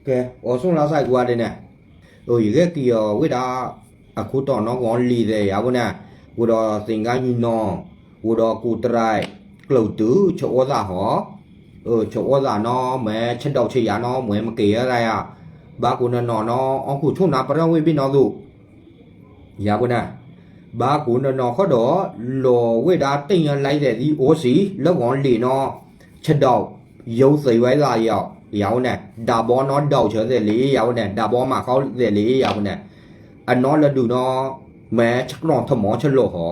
ကဲ, အိၣ်ဆူၣ်လါစၢ်ကွၢ်ဒ်န့ၣ်, ယဂဲၤက့ၤအီၤဝဲဒၣ် အခိၣ်တီနီၣ်ဂီၤလံာ်သဲးယၤဝဲန့ၣ်, အိၣ်ဒီးသ့ၣ်ကါညီနီၣ်, အိၣ်ဒီးကူၣ်တရံး, ကျိာ်တုၤ ဆၢအိၣ်သးဟီ, ဆၢအိၣ်သးနီၣ် မ့ၢ်ဆၢဒိးဆၢယၤနီၣ် မ့ၢ်မ့ၢ်ကဲၤအသးယၤ, ဘၣ်ကိးနီၢ်နီၢ်နီၣ် အီၣ်ခိၣ်ဆူၣ်နၢ်ပရၢၢ်ဝ့ၢ်ဘ့ၣ်နီၣ်သိး ယၤဝဲန့ၣ်, ဘၣ်ကိးနီၢ်နီၢ်ဃီဒီး လီၤဝဲဒၣ်တ့ၢ်ညါလံာ်သဲးသံအိၣ်စံး လၢဂီၤလံာ်နီၣ်, ဆၢဒိး ယိၤသံးဝဲသးယၤ, ယၤဝဲန့ၣ် ဒၣ်ဘီနီၣ်ဒိးဆၢသဲးလံယၤဝဲန့ၣ် ဒၣ်ဘီမၤဃီသဲးလံယၤဝဲန့ၣ်, အနီၣ်လၢဒုးနီၣ်, မ့ၢ်ဆှီထမီၣ်ဆလိာ်ဟီ,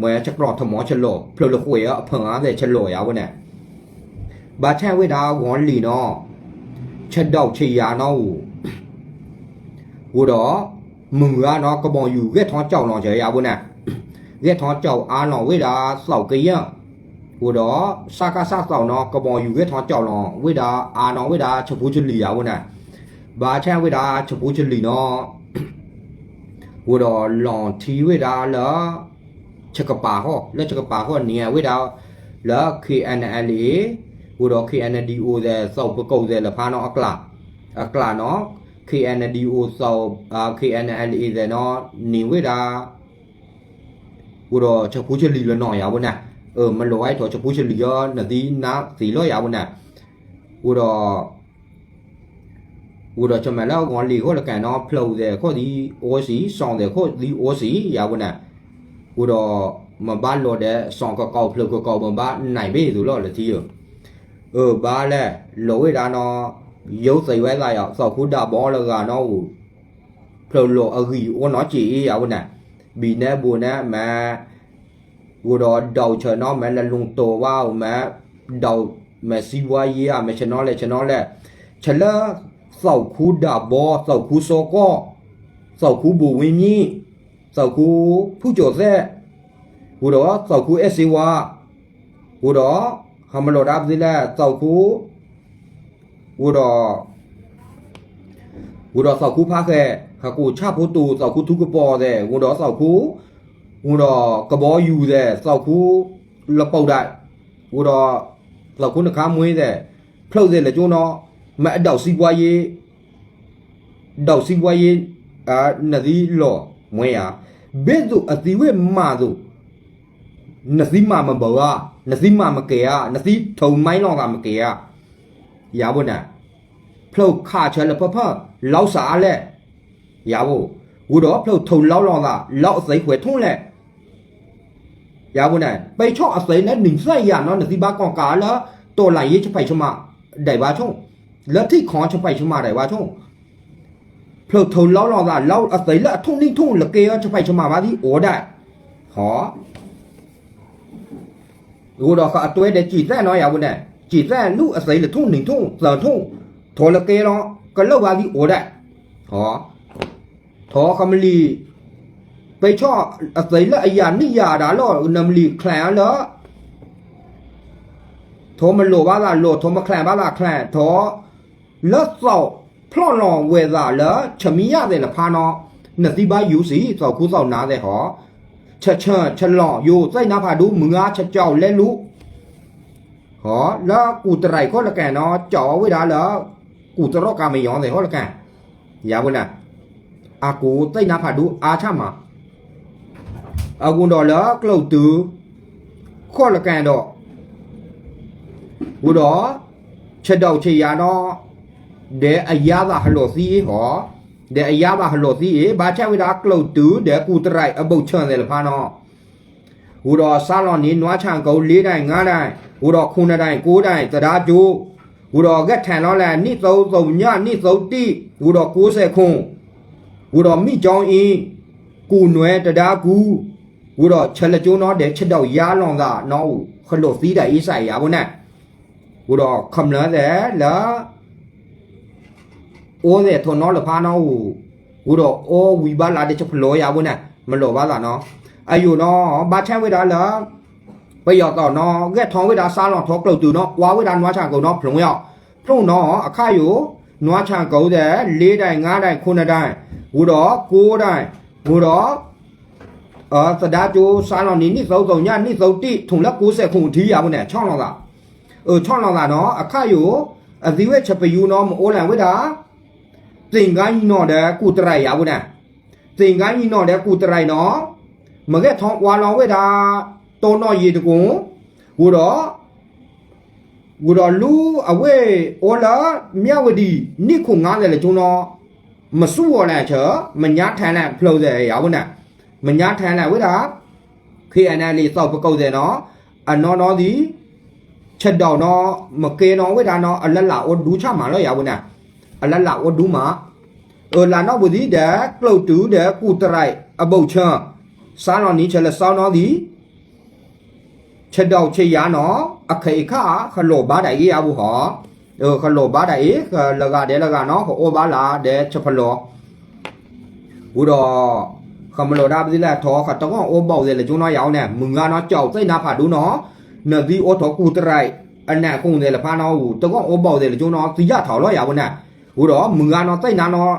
မ့ၢ်ဆှီထမီၣ်ဆလိာ် ဖျိလၢဃွဲးအဖၢအါသဲးဆလိာ်ယၤဝဲန့ၣ်, ဘၣ်ဆၣ်ဝဲဒၣ်ဂီၤလံာ်နီၣ်, ဆၢဒိးဆၢယၤနီၣ်အိၣ် အိၣ်ဒီး မုၢ်ဂၤနီၣ် ကဘီယူၤဂဲၤထီၣ်ကၠီၣ်လီၤစၢၤယၤဝဲန့ၣ်, ဂဲၤထီၣ်ကၠီၣ်အါလီၤဝဲဒၣ်သီးကယၢၢ်, အိၣ်ဒီး စကစ သီးနီၣ် ကဘီယူၤဂဲၤထီၣ်ကၠီၣ်လီၤဝဲဒၣ်အါနီၣ်ဝဲဒၣ် ဆၢဖိဆၢလံၤယၤဝဲန့ၣ်, ဘၣ်ဆၣ်ဝဲဒၣ်ဆၢဖိဆၢလံၤနီၣ် အိၣ်ဒီးလီၤထံဝဲဒၣ်လၢ ဆၢကပၤဃီ လၢဆၢကပၤဃီန့ၣ်ဝဲဒၣ် လၢ ခ့ၣ်အဲၣ်အဲၣ်လ်အ့ အိၣ်ဒီး ခ့ၣ်အဲၣ်ဒံၣ်အိၣ်သဲး သီးပကိးသဲးလၢဖးနီၣ်အကျါ, အကျါနီၣ် ခ့ၣ်အဲၣ်ဒံၣ်အိၣ်သီး ခ့ၣ်အဲၣ်အဲၣ်လ်အ့သဲးနီၣ် န့ၢ်ဝဲဒၣ် အိၣ်ဒီးဆၢဖိဆၢလံၤလၢနီၣ်ယၤဝဲန့ၣ်, မ့ၢ်လီၤဝဲထီၣ်ဆၢဖိဆၢလံၤယီၤ နသံနါသံလီၤယၤဝဲန့ၣ်, အိၣ်ဒီး အိၣ်ဒီးဆၢမုၢ်လၢဂီၤလံာ်ဃီလၢကဲနီၣ် ဖျိးသဲးခိၣ်သံအိၣ်စံး စီၤသဲးခိၣ်သံအိၣ်စံးယၤဝဲန့ၣ်, အိၣ်ဒီး မ့ၢ်ဘၣ်လီၤဒီး စီၤကကိးဖျိးကကိး မ့ၢ်ဘၣ်နံၤဘ့ၣ်သိးလီၤလၢထံဧၢ, အၢ ဘၣ်လဲၣ် လီၤဝဲဒၣ်နီၣ် ယိၤသံးဝဲသးယၤ သီးခူဒၣ်ဘီလၢဂၤနီၣ်အိၣ် ဖျိးလီၤအဂံၢ်အိၣ်နီၣ်က့ၤအံၤယၤဝဲန့ၣ်, ဘံၣ်နဲဘိန့ၣ် မ့ၢ် အိၣ်ဒီးဒိးဆၢနီၣ် မ့ၢ်လၢလူၤတိၤဝဲအိၣ် မ့ၢ်ဒိး မ့ၢ်စံးဝါယံၤဧါ မ့ၢ်ဆၢနီၣ်လဲၣ်ဆၢနီၣ်လဲၣ်, ဆၢလၢ သီးခူဒၣ်ဘီ သီးခူစီၤကီၢ် သီးခူဘိၣ်ဝ့မံ သီးခူဖုကၠီၤသဲး အိၣ်ဒီးသီးခူအဲၣ်စ့ဝါ အိၣ်ဒီး ဟးမလီၤဒၣ်ပသ့လဲၣ် သီးခူ အိၣ်ဒီး အိၣ်ဒီးသီးခူဖးဃဲး ဟးကိးဆၣ်ဖိတိၤ သီးခူထူကပီၤသဲး အိၣ်ဒီးသီးခူ အိၣ်ဒီးကဘီယူၤသဲး သီးခူလပီဒၣ် အိၣ်ဒီး သီးခူနခါမှ့သဲး ဖျိးသဲးလၢကၠိနီၣ် မ့ၢ်အဒိးစံးပှၤယ့ ဒိးစံးပှၤယ့ နသံလီၤမှဲဧါ, ဘ့ၣ်သိးအသံဝဲမးသိး နသံမၤမဘၢဧါ, နသံမၤမကဲဧါ, နသံထိးမံလီၤသးမကဲဧါ, ယၤဘိန့ၣ် ဖျိးခးဆၢလၢဖၢဖၢ လီၤစးအါလဲၣ်, ယၤဘိ, အိၣ်ဒီးဖျိးထိးလီလီၤသး လီအသံခွဲးထူၣ်လဲၣ် ယၤဘိန့ၣ် ပှဲၤဆီၣ်အသံလၢနံၣ်သၢယၤနီၣ် နသံဘၣ်ကီၢ်ကးလၢ တီၢ်လၢ်ယ့ဆဖဲးဆမး ဒဲးဘၣ်ဆိၣ်, လၢထံၣ်ခီဆဖဲးဆမးဒဲးဘၣ်ဆိၣ်, ဖျိးထိးလီလီၤသး လီအသံလၢအထူၣ်နံၣ်ထူၣ်လၢကဲအီၤဆဖဲးဆမးဘၣ်သံအိၣ်ဒၣ်, ဟီ အိၣ်ဒီးဃးအတွဲဒီးစံၣ်သဲးနီၣ်ယၤဝဲန့ၣ် စံၣ်သဲးလူၢ်အသံလၢထူၣ်နံၣ်ထူၣ်သၢထူၣ်, ထိးလၢကဲလီၤ ကလၢာ်ဘၣ်သံအိၣ်ဒၣ်, ဟီ ထိးကမလံၤ ပှဲၤဆီၣ်အသံလၢအယၤနံၣ်ယၤဒၣ်လီၤ နမလံၤချဲးအါလၢ ထိးမလိာ်ဘၣ်သးလိာ် ထိးမချဲးဘၣ်သးချဲး ထိး လၢသီးဖျီၣ်လီၤဝဲသးလၢ ဆၢမံယၣ်သဲးလၢဖးနီၣ် နသံဘၣ်ယူၤစံး သီးခူသီးနါသဲးဟီ, ဆၢဆၢဆၢလီၤ ယိၤသံနါဖးဒိၣ် မုၢ်ဂၤဆၢကၠီၣ်လဲလူၤ, ဟီ လၢကူၣ်တရံးခီၣ်လကဲနီၣ် ကၠီၣ်ဝဲဒၣ်လၢ ကူၣ်တရီၣ်ကးမယီၤသဲးခီၣ်လကဲ, ယၤဝဲန့ၣ် အကူၣ်သံနါဖးဒိၣ်အါဆၣ်မး အဂုၤဒီးလၢကျိာ်တုၤ ခီၣ်လကဲဒီး ဂုၤဒီး ဆဒိၣ်ဆယၤနီၣ် ဒီးအယါဘၣ်ဟးလိာ်သံအံၤဟီ, ဒီးအယါဘၣ်ဟးလိာ်သံအံၤ ဘၣ်ဆၣ်ဝဲဒၣ်ကျိာ်တုၤဒီးကူၣ်တရံးအဘိၣ်ဆၢသဲးလၢဖးနီၣ် ဂုၤဒီးစါလီၤန့ၣ် နွါဆၣ်ကိၤ လ့ဒၣ်ငါဒၣ်, ဂုၤဒီးခိၣ်နဒၣ်ကိးဒၣ် သဒါကၠိ, ဂုၤဒီးဂဲၤထဲးလီၤလဲၣ် နံၣ်သိးသိးညၣ် နံၣ်သိးတံၢ်, ဂုၤဒီးကိးစဲးခိၣ်, ဂုၤဒီးမံၣ်ကၠီအံၤ, ကူၣ်နွဲတဒါကူ, ဂုၤဒီးဆၢလၢကၠိနီၣ်ဒီး ဆဒိၣ်ယါလီၤသးနီၣ်အိၣ် ဟးလိာ်သံဒၣ်အံၤစးယၤဘိန့ၣ်, ဂုၤဒီးခမျၢၢ်သဲးလၢ အိၣ်သဲးထိးနီၣ်လၢဖးနီၣ်အိၣ်, ဂုၤဒီးအိၣ်ဝံၤဘၣ်လၢဒ်ဆဖျိယၤဘိန့ၣ် မလိာ်ဘၣ်သးနီၣ်, အယိာ်နီၣ် ဘၣ်ဆၣ်ဝဲဒၣ်လၢ ပယီၤသီးနီၣ် ဂဲၤထီၣ်ဝဲဒၣ်စါလီၤထီၣ်ကျိာ်တုၤနီၣ် ကွၢ်ဝဲဒၣ်နွါဆၣ်ကိၤနီၣ် ဖျိယီၤ, ဖျိနီၣ် အခါယိာ် နွါဆၣ်ကိၤသဲး လ့ဒၣ်ငါဒၣ် ခိၣ်နဒၣ်, ဂုၤဒီးကိးဒၣ်, ဂုၤဒီး သဒါကၠိစါလီၤန့ၣ် နံၣ်သိးသိးညၣ် နံၣ်သိးတံၢ် ထိၣ်လၢကိးစဲးခိၣ်ထံယၤဘိန့ၣ် ဆီၣ်လီၤသး, အၢ ဆီၣ်လီၤသးနီၣ် အခါယိာ် အသံဝဲၢ်ဆၢပယူနီၤ မ့ၢ်အိၣ်လၢဝဲဒၣ် သ့ၣ်ကါညီနီၤဒီးကူၣ်တရံးယၤဝဲန့ၣ်, သ့ၣ်ကါညီနီၤဒီးကူၣ်တရံးနီၤ, မ့ၢ်ဂဲၤထီၣ်ဝါလီၤဝဲဒၣ် တိၢ်နီၣ်ယံၤတကိၣ်, ဝံၤဒီး ဝံၤဒီးလူအဝဲၢ်အိၣ်လၢ မၠၣ်ဝတံၤ နံၣ်ခိၣ်ငါသဲးလၢကၠိနီၤ, မစူၢ်အီၤလဲၣ်ဆၢ, မညါထဲလဲၣ်ဖျိသဲးယၤဝဲန့ၣ်, မညါထဲလဲၣ်ဝဲဒၣ် KNLA သီၣ်ပကိးသဲးနီၤ, အနီၢ်နီၢ်သံ ဆဒိၣ်နီၤ မ့ၢ်ကဲနီၤဝဲဒၣ်နီၤ အလၢလာ်အိၣ်ဒူဆၣ်မးလီၤယၤဝဲန့ၣ်, အလၢလာ်အိၣ်ဒူမး, အၢ လၢနီၢ်ပူၤသံဒီး ကျိၣ်တုၤဒီးကူၣ်တရံးအဘိၣ်ဆၢ, စါလီၤနံၤဆၢလၢစါနီၤသံ ဆဒိၣ်ဆယၤနီၤ အခ့အခါ ကလိာ်ဘါဒၣ်အ့ယၤပူၤဟီ, ကလိာ်ဘါဒၣ်အ့ လၢဂၤဒဲးလၢဂၤနီၤ ကအိၣ်ဘါလၢဒဲးဆၢဖလီၤ ဝံၤဒီး ကမလိာ်ဒၣ်ပသံလဲၣ် ထီၣ်ကတဂီၢ်အိၣ်ဘၣ်သဲးလၢကၠိနီၤယၤဝဲန့ၣ် မုၢ်ဂၤနီၤ ကၠီၣ်သ့ၣ်နါဖးဒူနီၤ, နသံအိၣ်ထီၣ်ကူၣ်တရံး အနၢ်ခိၣ်သဲးလၢဖါနီၤ တဂီၢ်အိၣ်ဘၣ်သဲးလၢကၠိနီၤ သံယၣ်ထီၣ်လီၤယၤဝဲန့ၣ်, ဝံၤဒီးမုၢ်ဂၤနီၤ သ့ၣ်နါနီၤ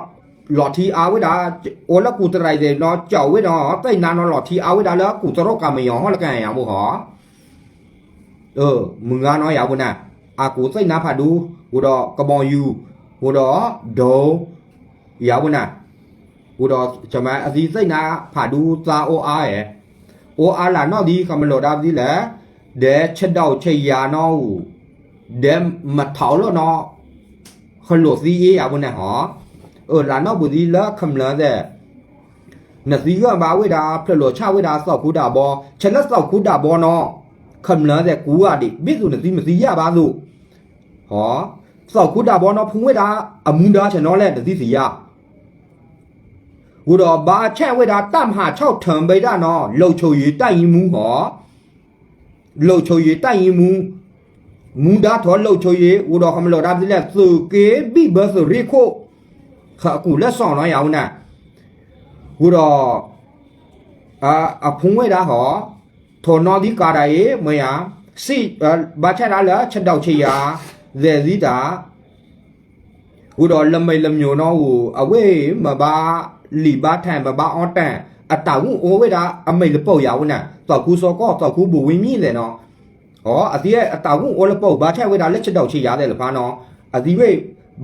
လီၤထံအါဝဲဒၣ် အိၣ်လၢကူၣ်တရံးသဲးနီၤ ကၠီၣ်ဝဲဒီး သ့ၣ်နါနီၤ လီၤထံအါဝဲဒၣ်လၢကူၣ်တရံးကၤမယီၤဟီၣ်လၢကယၤပူၤဟီ မုၢ်ဂၤနီၤယၤပူၤန့ၣ်, အကူၣ်သ့ၣ်နါဖးဒူ, ဝံၤဒီးကဘီယူၤ, ဝံၤဒီးဒိ, ယၤပူၤန့ၣ်, ဝံၤဒီး အသံသ့ၣ်နါဖးဒူသးအိၣ်အါအဲ, အိၣ်အါလၢနီၢ်သံ ကမလိာ်ဒၣ်ပသံလဲၣ်, ဒီးဆဒိၣ်ဆယၤနီၢ်ဧိၤ, ဒီးမထီၣ်လီၤနီၤ, ကလိာ်သံအ့ယၤပူၤန့ၣ်ဟီ, အၢ လၢနီၢ်ပူၤသံလၢကမျၢၢ်သဲး နသံဂၢၢ်ဘၣ်ဝဲဒၣ် ဖျၢၣ်လိာ်ဆၣ်ဝဲဒၣ်သီၣ်ခူဒၣ်ဘီ, ဆဲးလၢသီၣ်ခူဒၣ်ဘီနီၤ, ကမျၢၢ်သဲးကူဂၤဒံး ဘ့ၣ်သိးနသံမသံယၣ်ဘၣ်သိး, သီၣ်ခူဒၣ်ဘီနီၤ ဖူဝဲဒၣ် အမူဒါဆဲးနီၤလဲၣ် နသံသံယၣ်, ဝံၤဒီးဘါဆဲးဝဲဒၣ် တပ်မဟာခြောက် ထၢၣ်ဘဲဒၣ်နီၤ လုံခြုံရေးတပ်ရင်းမှူးဟီ လုံခြုံရေးတပ်ရင်းမှူး, မူဒါထီၣ် လုံခြုံရေး ဝံၤဒီးကမျၢၢ်ဒၣ်ပသံလဲၣ် သုးက့ဘံၣ်ဘၢသုးရ့ၣ်ခိၣ်, အကူၣ်လၢစီၣ်နီၤယၤဝဲန့ၣ်, ဝံၤဒီး အဖူဝဲဒၣ်ဟီ, ထီၣ်နီၣ်သံကၤဒၣ်အံၤ မ့ၢ်ယၤ, စံး ဘၣ်ဆဲးဒၣ်လၢ ဆဒိၣ်ဆယၤ သဲးသံတၢ် ဝံၤဒီးလၢမဲာ်လၢမျိာ်နီၢ်ဧိၤ အဝဲမ့ၢ်ဘၣ်လံာ်ဘၣ်ထဲး မ့ၢ်ဘၣ်အီတဲာ် အတၢ်ဂုၢ်အိၣ်ဝဲဒၣ် အမဲာ်လပီၢ်ယၤဝဲန့ၣ် သီၣ်ခူစီၤကီၢ် သီၣ်ခူဘိၣ်ဝ့မံသဲးနီၤ, အသံအတၢ်ဂုၢ်အိၣ်လပီၢ် ဘၣ်ထဲးဝဲဒၣ်လၢဆဒိၣ်ဆယၤသဲးလၢဖါနီၤ, အသံဝဲ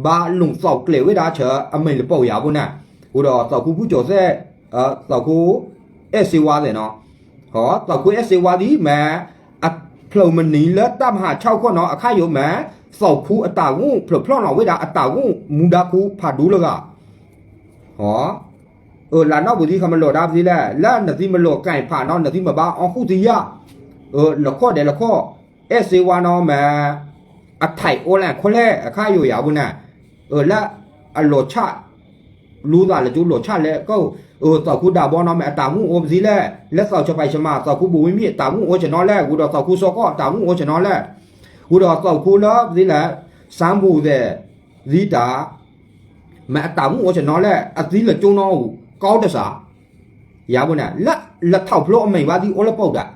ဘၣ်လူၤသီၣ်ကျဲၤဝဲဒၣ်ဆၢအမဲာ်လပီၢ်ယၤဝဲန့ၣ်, ဝံၤဒီးသီၣ်ခူဘူၣ်ကၠီၤသဲး, သီၣ်ခူ အဲၣ်စ့ဝါသဲးနီၤ, သီၣ်ခူအဲၣ်စ့ဝါသံမ့ၢ် အဖျၢၣ်မနုၤလၢတပ်မဟာခြောက်ခီနီၤ အခါယိာ်မ့ၢ် သီၣ်ခူအတၢ်ဂုၢ်ဖျိးဖျီၣ်လီၤဝဲဒၣ်အတၢ်ဂုၢ်မူဒါခူဖးဒူလၢဂၤ, လၢနီၢ်ပူၤသံ ကမျၢၢ်ဒၣ်ပသံလဲၣ် လၢနသံမလိာ်ကဲဖးနီၤ နသံမဘၣ်အီၣ်ဃုာ်သံယါ, လၢခီၣ်ဒဲးလၢခီၣ် အဲၣ်စ့ဝါနီၤမ့ၢ် အထဲးအိၣ်လဲၣ်ခီလဲၣ် အခါယိာ်ယၤပူၤန့ၣ်, လၢအလိာ်ဆၣ် လူသးလၢကၠိလိာ်ဆၣ်လဲၣ်ကီၢ်, သီၣ်ခူဒၣ်ဘီနီၤမ့ၢ်အတၢ်ဂုၢ်အိၣ်ပသံလဲၣ် လၢသီၣ်ဆၢဖဲးဆၢမး သီၣ်ခူဘိၣ်ဝ့မံအတၢ်ဂုၢ်အိၣ်ဆဲးနီၤလဲၣ် ဝံၤဒီးသီၣ်ခူစီၤကီၢ်အတၢ်ဂုၢ်အိၣ်ဆဲးနီၤလဲၣ်, ဝံၤဒီးသီၣ်ခူလၢပသံလဲၣ် စၣ်ဘူၣ်သဲး သံတၢ် မ့ၢ်အတၢ်ဂုၢ်အိၣ်ဆဲးနီၤလဲၣ် အသံလၢကၠိနီၤအိၣ် ကီတစး ယၤပူၤန့ၣ် လၢလထီၣ်ဖျိအမဲာ်ဘၣ်သံအိၣ်လၢပီၣ်ဒၣ်,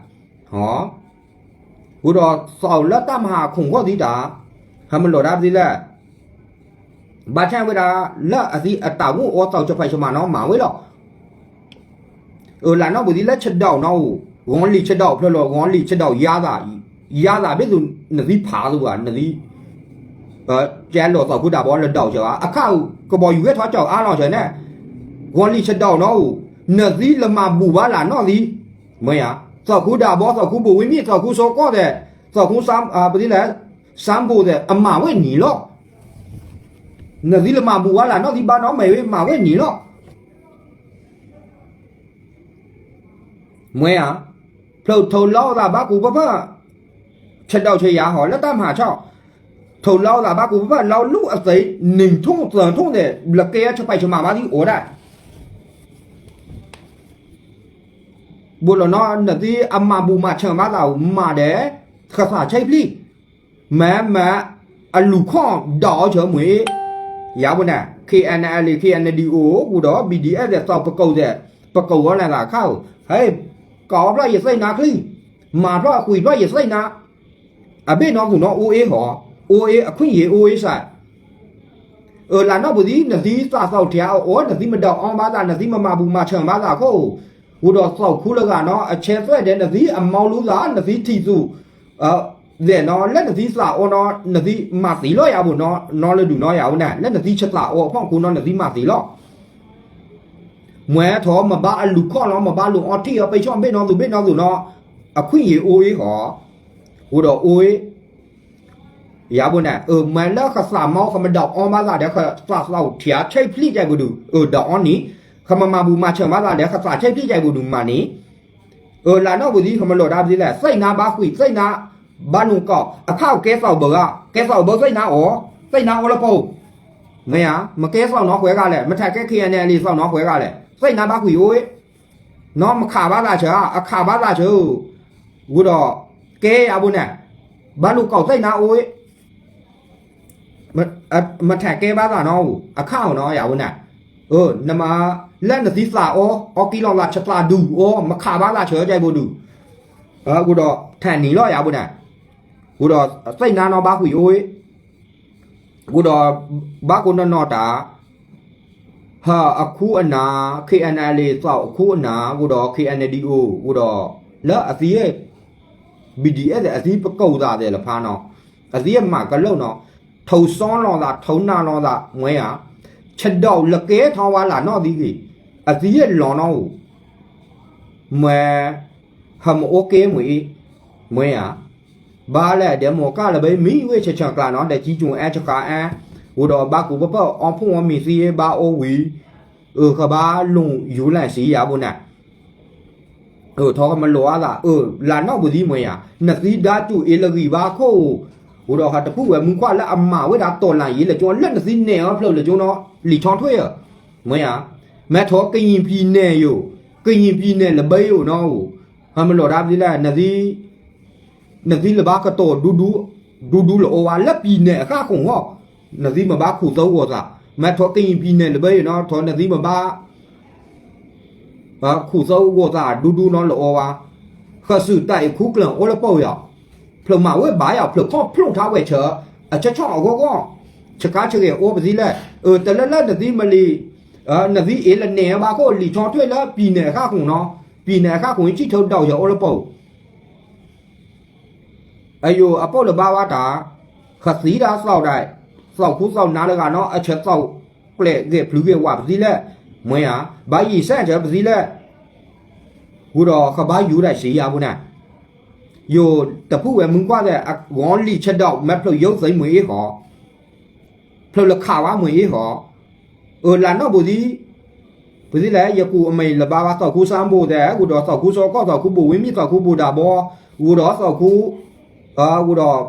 ဝံၤဒီးသီၣ်လၢတပ်မဟာခုံဃီၣ်သံတၢ်, ကမျၢၢ်ဒၣ်ပသံလဲၣ်, ဘၣ်ဆၣ်ဝဲဒၣ် လၢအသံအတၢ်ဂုၢ်အိၣ်သီၣ်ဆၢဖဲးဆၢမးနီၤမၤဝဲလီၤ လၢနီၢ်ပူၤသံလၢဆဒိၣ်နီၤအိၣ် ဂီၤလံာ်ဆဒိၣ် ဖျၢၣ်လီၤ ဂီၤလံာ်ဆဒိၣ်ယါသး, ယါသးဘ့ၣ်သူ နသံဖးသူဧါ နသံ, ကဲလိာ်သီၣ်ခူဒၣ်ဘီလၢဒိၣ်စၢၤဘၣ် အခါ ကဘီယူၤဂဲၤထီၣ်ကၠီၣ်အါလီၤစၢၤန့ၣ်, ဂီၤလံာ်ဆဒိၣ်နီၤအိၣ် နသံလၢမၤဘူၣ်ဘၣ်လၢနီၢ်သံ, မ့ၢ်ဧါ, သီၣ်ခူဒၣ်ဘီ သီၣ်ခူဘိၣ်ဝ့မံ သီၣ်ခူစီၤကီၢ်သဲး, သီၣ်ခူ ပသံလဲၣ် စၣ်ဘူၣ်သဲး အမၤဝဲနံၤလီၤ နသံလၢမၤဘူၣ်ဝဲလၢနီၢ်သံဘၣ်နီၤ မ့ၢ်ဝဲမၤဝဲနံၤလီၤ. မ့ၢ်ဧါ, ဖျၢၣ်ထိၣ်လီၤသးဘၣ်ကူပၢ်ပၢ်, ဆဒိၣ်ဆယၤဟီ လၢတၢ်မၤဆီၣ်, ထိၣ်လီၤသးဘၣ်ကူပၢ်ပၢ် လီၤလူၢ်အသး နံၣ်ထိၣ်သၢထိၣ်သဲး လၢကဲဆၢဖဲးဆၢမးဘၣ်သံအိၣ်ဒၣ် ဘူးလီၤနီၤ နသံအမၤဘူၣ်မၤဆၢၣ်ဘၣ်သး မၤဒီး ကသးဆဲးဖျံၣ်, မ့ၢ်မ့ၢ် အလူၤခီၣ်ဒီးအီၤဆၢမူၤအ့ၣ်, ယၤပူၤန့ၣ် KNLA KNDO ပူၤဒီး BGF သဲး သီၣ်ပကိးသဲး ပကိးဝဲလၢသးခါဧိၤ, ဟဲ ကအီၣ်ဖျါယသ့ၣ်နါချံ, မၤဖျါကွံာ်ဖျါယသ့ၣ်နါ, အဘ့ၣ်နီၢ်သူၣ်နီၤအိၣ်အ့ၣ်ဟီ, အိၣ်အ့ၣ်အခွံၣ်ယံၤအိၣ်အ့ၣ်စး အၢ လၢနီၢ်ပူၤသံ နသံသးသီၣ်ထံအအိၣ် နသံမဒိးအီဘၣ်သး နသံမမၤဘူၣ်မၤဆၢၣ်ဘၣ်သးခိၣ်, ဝံၤဒီးသီၣ်ခူလၢဂၤနီၤ အဆဲးသွဲၣ်ဒဲး နသံအမီလူသး နသံထံၣ်သူၣ်, အ ဒဲးနီၤ လၢနသံသးအီနီၤ နသံမၤသံလီၤယၤဘိနီၤ နီလၢဒုးနီၤယၤဝဲန့ၣ် လၢနသံဆသးအီအဖီခိၣ်နီၤ နသံမၤသံလီၤ. မ့ၢ်ထီၣ်မၤဘၣ်အလူၤခီၣ်နီၤ မၤဘၣ်လူၤအီထံၣ်အီပ့ၤဆီၣ်ဘ့ၣ်နီၤသူဘ့ၣ်နီၤသူနီၤ အခွံၣ်ယံၤအိၣ်အ့ၣ်ဃီ အိၣ်ဒီးအိၣ်အ့ၣ် ယၤဘိန့ၣ် မ့ၢ်လၢကသးမီ ကမဒၣ်အီဘၣ်သးဒီး ကသးသီၣ်ထံးဆဲးဖျံးကဲပဒုး အၢ ဒၣ်အီနံၤ ကမမၤဘူးမၤဆၢၤဘၣ်သးဒီး ကသးဆဲးဖျံးကဲပဒုးမၤနံၤ အၢ လၢနီၢ်ပူၤသံ ကမလိာ်တၢ်ပသံလဲၣ် သ့ၣ်နါဘါဃုာ် သ့ၣ်နါဘါလူၤကီၢ် အခါအကဲသီၣ်ဘၢဂၤ ကဲသီၣ်ဘၢသ့ၣ်နါအီၤ သ့ၣ်နါအီလၢပီၢ် မ့ၢ်ဧါ မ့ၢ်ကဲသီၣ်နီၣ်ဃဲဂၤလဲၣ် မ့ၢ်ထဲးကဲ K N L A သီၣ်နီၣ်ဃဲဂၤလဲၣ် သ့ၣ်နါဘါဃုာ်အိၣ် နီၢ်မခးဘၣ်သးဆၢ အခးဘၣ်သးဆၢ ဝံၤဒီး ကဲယၤဘိန့ၣ် ဘါလူၤကီၢ်သ့ၣ်နါအိၣ် မ့ၢ်ထဲးကဲဘၣ်သးနီၣ် အခါအီၤနီၣ်ယၤဘိန့ၣ် နမၤ လၢနသံသးအီ အီကံလီၤသးဆသးဒုးအီ မခးဘၣ်သးဆၢကဲဘိဒုး ဝံၤဒီး ထဲးနံၤလီၤယၤဘိန့ၣ် ဝံၤဒီး သ့ၣ်နါနီၣ်ဘါဃုာ်အိၣ် ဝံၤဒီး ဘၣ်ကိးနီၢ်နီၢ်တၢ် ဟးအခူအနၢ် K N L A သီၣ်အခူအနၢ် ဝံၤဒီး K N D O ဝံၤဒီး လၢအသံ B D F အသံပကိးသးသဲးလၢဖါနီၤ အသံမၤကလိာ်နီၤ ထိးစီလီၤသး ထိးနၢ်လီၤသး မ့ၢ်ဧါ ဆဒိးလၢကဲထီၣ်ဝဲလၢနီၢ်သံဂ့ၤ အသံလီၤနီၣ်ဧိၤ မ့ၢ် ဟးမ့ၢ်အိၣ်က့မ့ၢ်အံၤ မ့ၢ်ဧါ ဘၣ်လဲၣ် ဒဲးမိၢ်ကၢ်လၢဘၣ်မံဝဲဆဲးဆဲးကျါနီၤ ဒီးကံကၠူအဲၣ်ဆကၤအဲၣ် ဝံၤဒီးဘၣ်ကူးပပၢၢ်အီဖှိၣ်အီမံၤသံဘၣ်အိၣ်ဝံၤ အၢ ကဘၣ်လူၤယူၤလဲၣ်စံယၤဘိန့ၣ် အၢ ထီၣ်ကမလိာ်အသး အၢ လၢနီၢ်ပူၤသံမ့ၢ်ဧါ နသံဒါတူၢ်အ့လၢဂံၢ်ဘါခိၣ် ဝံၤဒီးဟးတဖုဝဲမုၢ်ခွါလၢအမၤဝဲဒၣ်တီၢ်လၢ်ယ့လၢကၠိ လၢနသံနဲၣ်အီၤဖျၢၣ်လၢကၠိနီၤ လံာ်ဆီထွဲဧၢ မ့ၢ်ဧါ မ့ၢ်ထီၣ်ကယံာ်ပံၤနဲၣ်ယိာ် ကယံာ်ပံၤနဲၣ်လၢဘၢယိာ်နီၤဧိၤ ဟးမလိာ်ဒါပသံလဲၣ် နသံ နသံလၢဘၣ်ကတီၤဒူဒူ ဒူဒူလၢအိၣ်ဝဲလၢပံၤနဲၣ်အဃၣ်ဃုာ်ဟီၣ် နသံမ့ၢ်ဘၣ်ခူၣ်သၢဂီၤသး မ့ၢ်ထီၣ်ကယံာ်ပံၤနဲၣ်လၢဘၢယိာ်နီၤ ထီၣ်နသံမ့ၢ်ဘၣ် ခူၣ်သၢဂီၤသးဒူဒူနီၤလၢအိၣ်ဝဲ ဃစူၢ်တၢ်အံၤခူကျၢၢ်အိၣ်လၢပီၢ်ယီၤ ဖျၢၣ်မၤဝဲဘၣ်ယီၤ ဖျၢၣ်ခီၣ်ဖျိးထါဝဲဆၢ အဆၢဆီၣ်အဂီၢ်ဂီၢ် ဆကါဆဂဲၤအိၣ်ပသံလဲၣ် အၢ တလၢလၢနသံမလံၤ နသံအ့လၢနဲၣ်ဘၣ်ခိၣ်လံာ်ဆီထွဲလၢပံၤနဲၣ်အဃၣ်ဃုာ်နီၤ ပံၤနဲၣ်အဃၣ်ဃုာ် ယစံၣ်ထၢဒီးယၤအိၣ်လၢပီၢ် အယိာ်အပီၣ်လၢဘါဝါတၢ် ဃသံဒၣ်သီၣ်ဒၣ် သီၣ်ခူသီၣ်နါတဂၤနီၤ အဆၢသီၣ်ကျဲးဂဲၤဖျုးဂဲၤဝးပသံလဲၣ် မ့ၢ်ဧါ ဘၣ်ယံာ်စဲးဆၢပသံလဲၣ် ဝံၤဒီးကဘၣ်ယူၤဒၣ်စံယၤပူၤန့ၣ် ယိာ်တဖုဝဲမုၢ်ကွၢ်သဲး အဂီၤလံာ်ဆဲးဒီး မ့ၢ်ဖျၢၣ်ယိာ်သ့မ့ၢ်အ့ၣ်ဃီ ဖျၢၣ်လၢခးဝဲမ့ၢ်အ့ၣ်ဃီ အၢ လၢနီၢ်ပူၤသံ ပသံလဲၣ် ယကူၣ်အမံၤလၢၤဘၣ်ဘၣ် သီၣ်ခူစၢဘိသဲး ဝံၤဒီးသီၣ်ခူစီကီၢ် သီၣ်ခူဘိဝံမံၤ သီၣ်ခူဘိဒၣ်ဘီ ဝံၤဒီးသီၣ်ခူ ဝံၤဒီး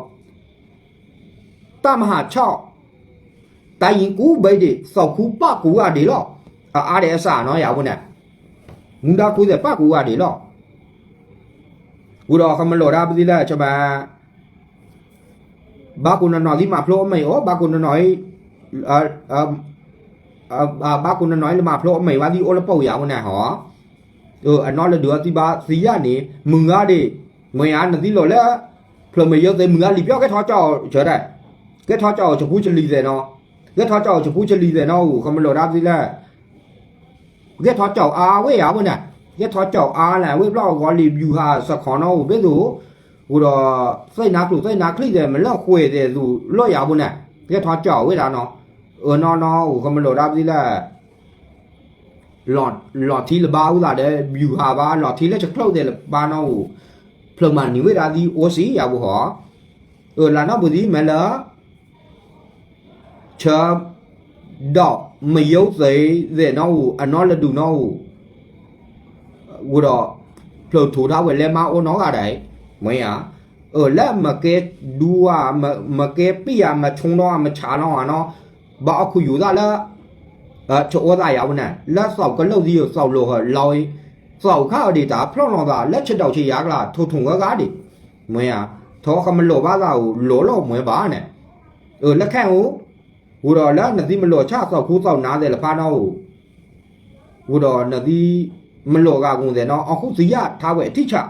တၢ်မၤဟးဆီၣ် တၢ်ယံၤကူဘဲဒံး သီၣ်ခူပၣ်ကူဂၤဒံးလီၤ အအါဒံးအစးနီၤယၤဝဲန့ၣ် မူဒါခူသဲးပၣ်ကူဂၤဒံးလီၤ ဝံၤဒီးကမလိာ်ဒၣ်ပသံလဲၣ် ဆမ ဘၣ်ကိးနီၢ်နီၢ်သံမၤဖျိအမံၤအိၣ် ဘၣ်ကိးနီၢ်နီၢ် ဘၣ်ကိးနီၢ်နီၢ်လၢမၤဖျိအမံၤဝဲသံအိၣ်လၢပီၢ်ယၤဝဲန့ၣ်ဟီ အနီၢ်လၢဒုးအသံဘၣ်သံယၤန့ၣ် မုၢ်ဂၤဒံး မ့ၢ်ဧါ နသံလီၤလၢ ဖျၢၣ်မ့ၢ်ယိာ်သ့မုၢ်ဂၤလံာ်ပျီၣ် ကဲထီၣ်ကၠီၣ်အီၤဆၢဒၣ် ကဲထီၣ်ကၠီၣ်အီၤဆဖူဆလံၤသဲးနီၤ ကဲထီၣ်ကၠီၣ်အီၤဆဖူဆလံၤသဲးနီၤ အိၣ် ကမလိာ်ဒၣ်ပသံလဲၣ် ကဲထီၣ်ကၠီၣ်အါဝဲယၤဝဲန့ၣ် ကဲထီၣ်ကၠီၣ်အါလဲၣ် ဝဲဘျီၣ်ဂီၤလံာ်ဘျူၤဟးစခီနီၤ အိၣ်ဘ့ၣ်သိး အိၣ်ဒီး သ့ၣ်နါကျိၣ်သ့ၣ်နါချံသဲး မ့ၢ်လၢဃွဲၤသဲးသိးလီၤယၤဝဲန့ၣ် ကဲထီၣ်ကၠီၣ်ဝဲဒၣ်နီၤ အၢနီၢ်နီၢ် အိၣ် ကမလိာ်ဒၣ်ပသံလဲၣ် လီၤထံလၢၤဘၣ်ဝဲသးဒီး ဘျူၤဟးဘၣ် လီၤထံလၢဆချၢၣ်သဲးလၢၤဘၣ်နီၤ အိၣ် ဖျၢၣ်မၤနံၤဝဲဒၣ်သံအိၣ်စံယၤပူၤဟီ အၢ လၢနီၢ်ပူၤသံမ့ၢ်လၢ ဆၢ ဒီးမယိသ့သဲးနီၤအိၣ် အနီၢ်လၢဒုးနီၤအိၣ် ဝံၤဒီး ဖျၢၣ်ထူးထါဝဲလဲၤမါအိၣ်နီတဂၤဒၣ်အံၤ မ့ၢ်ဧါ အၢ လၢမကဲဒူဧါ မကဲပံၣ်ဧါ မဆိထီၣ်ဧါ မဆးလီၤဧါနီၤ ဘၣ်အီၣ်ခူယူၤသးလၢ ဆအိၣ်သးယၤဝဲန့ၣ် လၢသီၣ်ကလိာ်သံ သီၣ်လိာ်ဟၢလီၤအံၤ သီၣ်ခါအီၤဒံးတၢ်ဖျီၣ်လီၤသး လၢဆဒိးဆယၤကျါ ထိၣ်ထူၣ်ဂၤဂၤဒံး မ့ၢ်ဧါ ထီၣ်ကမလိာ်ဘၣ်သးအိၣ် လိာ်လီၤမ့ၢ်ဘၣ်န့ၣ် အၢ လၢခဲအိၣ် ဝံၤဒီးလၢနသံမလိာ်ဆၣ်သီၣ်ခူသီၣ်နါသဲးလၢဖးနီၤအိၣ် ဝံၤဒီးနသံ မလိာ်အဂၤကအိၣ်သဲးနီၤ အီၣ်ခူသံယၣ်ထါဝဲထံၣ်ဆး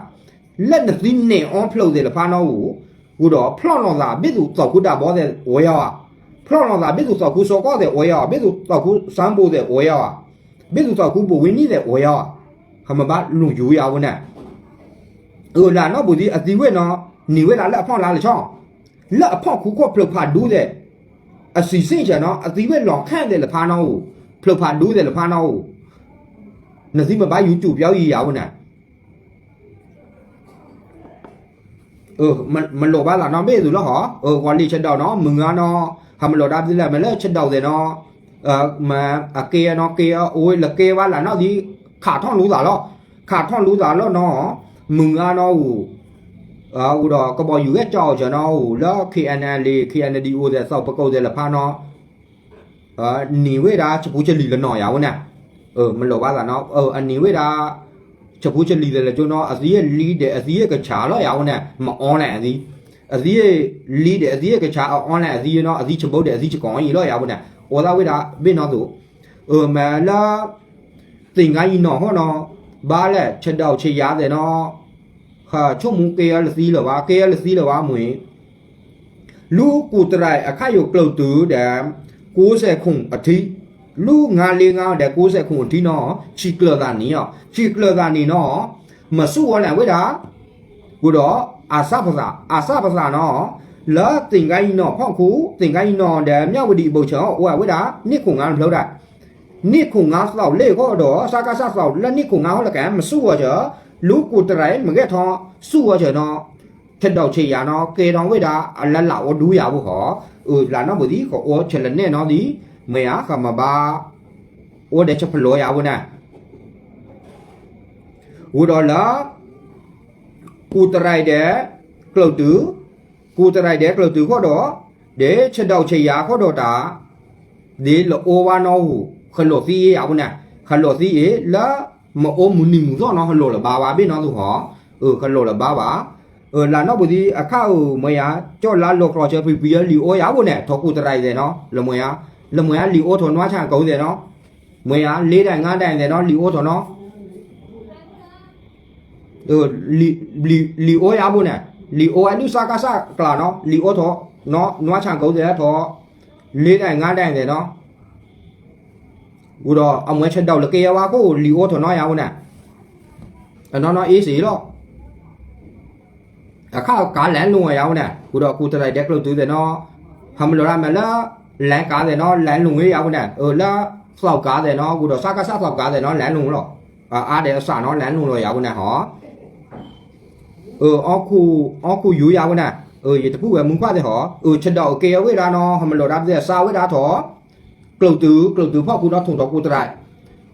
လၢနသံနဲၣ်အီဖျၢၣ်သဲးလၢဖးနီၤအိၣ် ဝံၤဒီးဖျီၣ်လီၤသး ဘ့ၣ်သိးသီၣ်ခူဒၣ်ဘီသဲးအိၣ်ယၤဧါ ဖျီၣ်လီၤသးဘ့ၣ်သိးသီၣ်ခူစီကီၢ်သဲးအိၣ်ယၤဧါ ဘ့ၣ်သိးသီၣ်ခူစၢဘိသဲးအိၣ်ယၤဧါ ဘ့ၣ်သိးသီၣ်ခူဘိဝံနံၤသဲးအိၣ်ယၤဧါ ဟးမ့ၢ်ဘၣ်လူၤယူၤယၤဝဲန့ၣ် အၢ လၢနီၢ်ပူၤသံအသံဝဲနီၤ နံၤဝဲဒၣ်လၢအဖီလာ်လၢဆီ, လၢအဖီခိၣ်ကီၢ်ဖျၢၣ်ဖးဒူသဲး, အစံးစ့ၢ်ကီးနီၤ အသံဝဲလီၤခါသဲးလၢဖးနီၤအိၣ်, ဖျၢၣ်ဖးဒူသဲးလၢဖးနီၤအိၣ်, နသံမ့ၢ်ဘၣ် YouTube ပျီယံၤယၤဝဲန့ၣ် မလိၣ်ဘၣ်သးနီၤဘ့ၣ်သုလီၤဟီ, ဂီၤလံာ်ဆဲးဒိးနီၤ မုၢ်ဂၤနီၤ, ဟးမလိၣ်ဒၣ်ပသ့လၢမ့ၢ်လၢဆဲးဒိးသဲးနီၤ, မ့ၢ်အကဲနီၤ ကဲအအိၣ်လၢကဲဘၣ်လၢနီၤသံ, ခးထီၣ်လူသးလီၤ, ခးထီၣ်လူသးလီၤနီၤ, မုၢ်ဂၤနီၤအိၣ်, အိၣ်ဒီးကဘီယူၤဂဲၤကၠီအီၤဆၢနီၤအိၣ်လၢ KNLA KNDO သဲး သီပကိးသဲးလၢဖးနီၤ နံၤဝဲဒၣ်ဆဖူဆလံၤလၢနီၤယၤဝဲန့ၣ်, မလိၣ်ဘၣ်သးနီၤ, အနံၤဝဲဒၣ် ဆဖူဆလံၤသဲးလၢကၠိနီၤ အသံလံဒဲးအသံကဆးလီၤယၤဝဲန့ၣ် မအီလဲၣ်အသံ, အသံလံဒဲးအသံကဆးအအီလဲၣ်အသံနီၤ အသံဆဘိဒဲးအသံဆကီၤအံၤလီၤယၤဝဲန့ၣ် အိၣ်သးဝဲဒၣ်ဘ့ၣ်နီၤသိး, မ့ၢ်လၢ သ့ၣ်ကါယံနီၤဃီနီၤ, ဘၣ်လဲၣ် ဆဲးဒိးဆဲးယၤသဲးနီၤ, ဆိကမိၣ်ကဲအီၤလၢသံလၢၤဘၣ် ကဲအီၤလၢသံလၢၤဘၣ်မ့ၢ် လူၤကူးတရံးအခါယိာ်ကျၢၢ်တုၤဒီး ကိးစဲးခိၣ်အထံ, လူၤငါလ့ငါဒီးကိးစဲးခိၣ်အထံနီၤ ဆံးကျၢၤသးနံၤအီၤ ဆံးကျၢၤသးနံၤနီၤ, မၤဆူၣ်ဝဲန့ၣ်ဝဲဒၣ်, ဃိဒီး အစၢ်ပသး အစၢ်ပသးနီၤ, လၢသ့ၣ်ကါယံနီၤဖီခိၣ် သ့ၣ်ကါယံနီၤဒီးမၠၣ်ဝတံၤအဘၢၣ်စၢၤ အိၣ်ဝဲဒၣ် န့ၣ်ခိၣ်ငါတဖျၢၣ်ဒၣ် န့ၣ်ခိၣ်ငါသီးလ့ၣ်ဃီဒီး စကစ သီးလၢန့ၣ်ခိၣ်ငါဟီလၢကမၤဆူၣ်ဝဲစၢၤ, လူၤကူးတရံးမ့ၢ်ဂဲၤထီၣ်ဆူၣ်ဝဲစၢၤနီၤ, ဆဲးဒိးဆဲးယၤနီၤ ကဲထီၣ်ဝဲဒၣ်အလၢလၢအိၣ်ဒူယၤဖိဃီ, အလၢနီၢ်ပူၤသံ ကအိၣ်ဆဲးလၢနဲၣ်နီၤသံ, မ့ၢ်ဧါ ကမၤဘၣ် အိၣ်ဒီးဆဖျိယၤဖိန့ၣ်, ဃိဒီးလၢ ကူးတရံးဒီး ကျၢၢ်တုၤ, ကူးတရံးဒီးကျၢၢ်တုၤဃီဒီး, ဒီးဆဲးဒိးဆဲးယၤဃီဒီးတၢ်, ဒ်လၢအိၣ်ဝဲနီၢ်ဟူ, ဟလိၣ်သံအ့ယၤဖိန့ၣ်, ဟလိၣ်သံအ့ လၢမ့ၢ်အိၣ်မုၢ်နံၤမုၢ်သီနီၤ ဟလိၣ်လၢၤဘၣ်ဘၣ်ဘ့ၣ်နီၤသိးဃီ, ဟလိၣ်လၢၤဘၣ်ဘၣ်, လၢနီၢ်ပူၤသံအခါအမ့ၢ်ဧါ, ကၠီၣ်လါလီၤကျိးဆၢဖံးဖံးလံာ်အိၣ်ယၤဖိန့ၣ် ထိးကူးတရံးသဲးနီၤ လၢမ့ၢ်ဧါ, လၢမ့ၢ်ဧါ လံာ်အိၣ်ထိးနွါဆၣ်ကိးသဲးနီၤ, မ့ၢ်ဧါ လ့ဒၣ်ငါဒၣ်သဲးနီၤ လံာ်အိၣ်ထိးနီၤ လံာ်အိၣ်ယၤဖိန့ၣ်, လံာ်အိၣ်ဝဲဒုးစကစကျးနီၤ လံာ်အိၣ်ထိး, နွါဆၣ်ကိးသဲးထိး, လ့ဒၣ်ငါဒၣ်သဲးနီၤ, ဃိဒီးအမ့ၢ်ဆဲးဒိးလၢကဲဝဲခိၣ် လံာ်အိၣ်ထိးနီၤယၤဖိန့ၣ်, အနီၢ်နီၢ်အ့စ့လီၤ အခါကါလဲၤလူၤယၤဖိန့ၣ် ဃိဒီးကူးတရံးဒီးကျၢၢ်တုၤသဲးနီၤ, ဟးမလိၣ်ဒၣ်မ့ၢ်လၢ လဲၤကါသဲးနီၤ လဲၤလူၤယၤဖိန့ၣ်, လၢ သီးကါသဲးနီၤ ဃိဒီးစကစ သီးကါသဲးနီၤ လဲၤလူၤလီၤ, အါဒီးအစးနီၤ လဲၤလူၤလီၤယၤဖိန့ၣ်ဟီ အီၣ်ခူယူၤယၤဖိန့ၣ်, ယတဖုၣ်ဝဲမူခွါသဲးဟီ, ဆဲးဒိးကဲဝဲဒၣ်နီၤ ဟးမလိၣ်ဒၣ်ပသဲးစးဝဲဒၣ်ထိး, ကျၢၢ်တုၤ ကျၢၢ်တုၤဖီခိၣ်နီၤ ထိးဒီးကူးတရံး,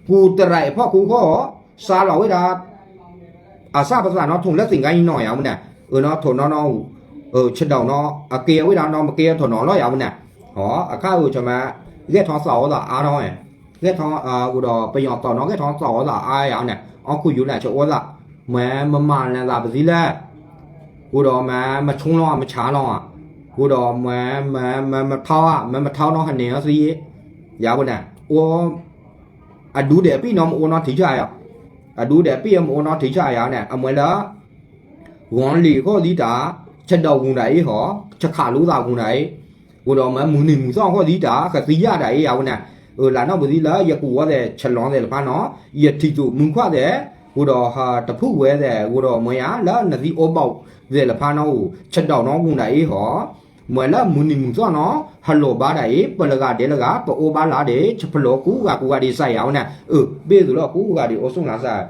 ကူးတရံးဖီခိၣ်ဃီ, စးလီၤဝဲဒၣ် အစၢ်ပသးနီၤ ထိးလၢသ့ၣ်ကါယံနီၤယၤဖိန့ၣ်, အနီၤထိးနီၤနီၤ, ဆဲးဒိးနီၤ အကဲဝဲဒၣ်နီၤ မ့ၢ်ကဲထိးနီၤလီၤယၤဖိန့ၣ်, အခါအဆၢမး, ဂဲၤထီၣ်သးအီၣ်သးအါနီၤ, ဂဲၤထီၣ်, ဃိဒီးပယီၤသီးနီၤ ဂဲၤထီၣ်သးအီၣ်သးအါယၤန့ၣ် အီၣ်ခူယူၤန့ၣ် ဆၢအီၣ်သး, မ့ၢ်မမၤလၢသးပသံလဲၣ် ဃိဒီးမ့ၢ်မဆိလီၤမဆါလီၤ, ဃိဒီးမ့ၢ်မထီၣ်ဧါ မ့ၢ်မထီၣ်နီၤဟန့ၣ်အသံ, ယၤဖိန့ၣ်, အိၣ်, အဒူဒဲးအပံၣ်နီၤမ့ၢ်အိၣ်နီၤထံဆၣ်ယၤ, အဒူဒဲးအပံၣ်မ့ၢ်အိၣ်နီၤထံဆၣ်ယၤန့ၣ် အမ့ၢ်လၢ ဂီၤလံာ်ဃီသံတၢ်, ဆဲးဒိးဂုၤဒၣ်အံၤဟီ, ဆဲးခးလူသးဂုၤဒၣ်အံၤ, ဃိဒီးမ့ၢ်မုၢ်နံၤမုၢ်သီဃီသံတၢ် ကသံယၣ်ဒၣ်အံၤယၤဖိန့ၣ်, လၢနီၢ်ပူၤသံလၢယကူးဝဲသဲးဆဲးလီၤသဲးလၢဖးနီၤ, ယထံၣ်သိးမူခွါသဲး, ဃိဒီးဟးတဖုၣ်ဝဲသဲး ဃိဒီးမ့ၢ်ယၤလၢနသံအိၣ်ဘၣ်သဲးလၢဖးနီၤအိၣ် ဆဲးဒိးနီၤဂုၤဒၣ်အံၤဟီ, မ့ၢ်လၢမုၢ်နံၤမုၢ်သီနီၤ ဟလိၣ်ဘၣ်ဒၣ်အံၤ ပလဂၤဒဲးလဂၤ ပအိၣ်ဘၣ်လၢဒဲး ဆဖျိကူဂၤကူဂၤဒဲးစးယၤဖိန့ၣ်, အၢ ဘ့ၣ်သုးလီၤကူဂၤဒဲးအိၣ်ဆူၣ်လၢစး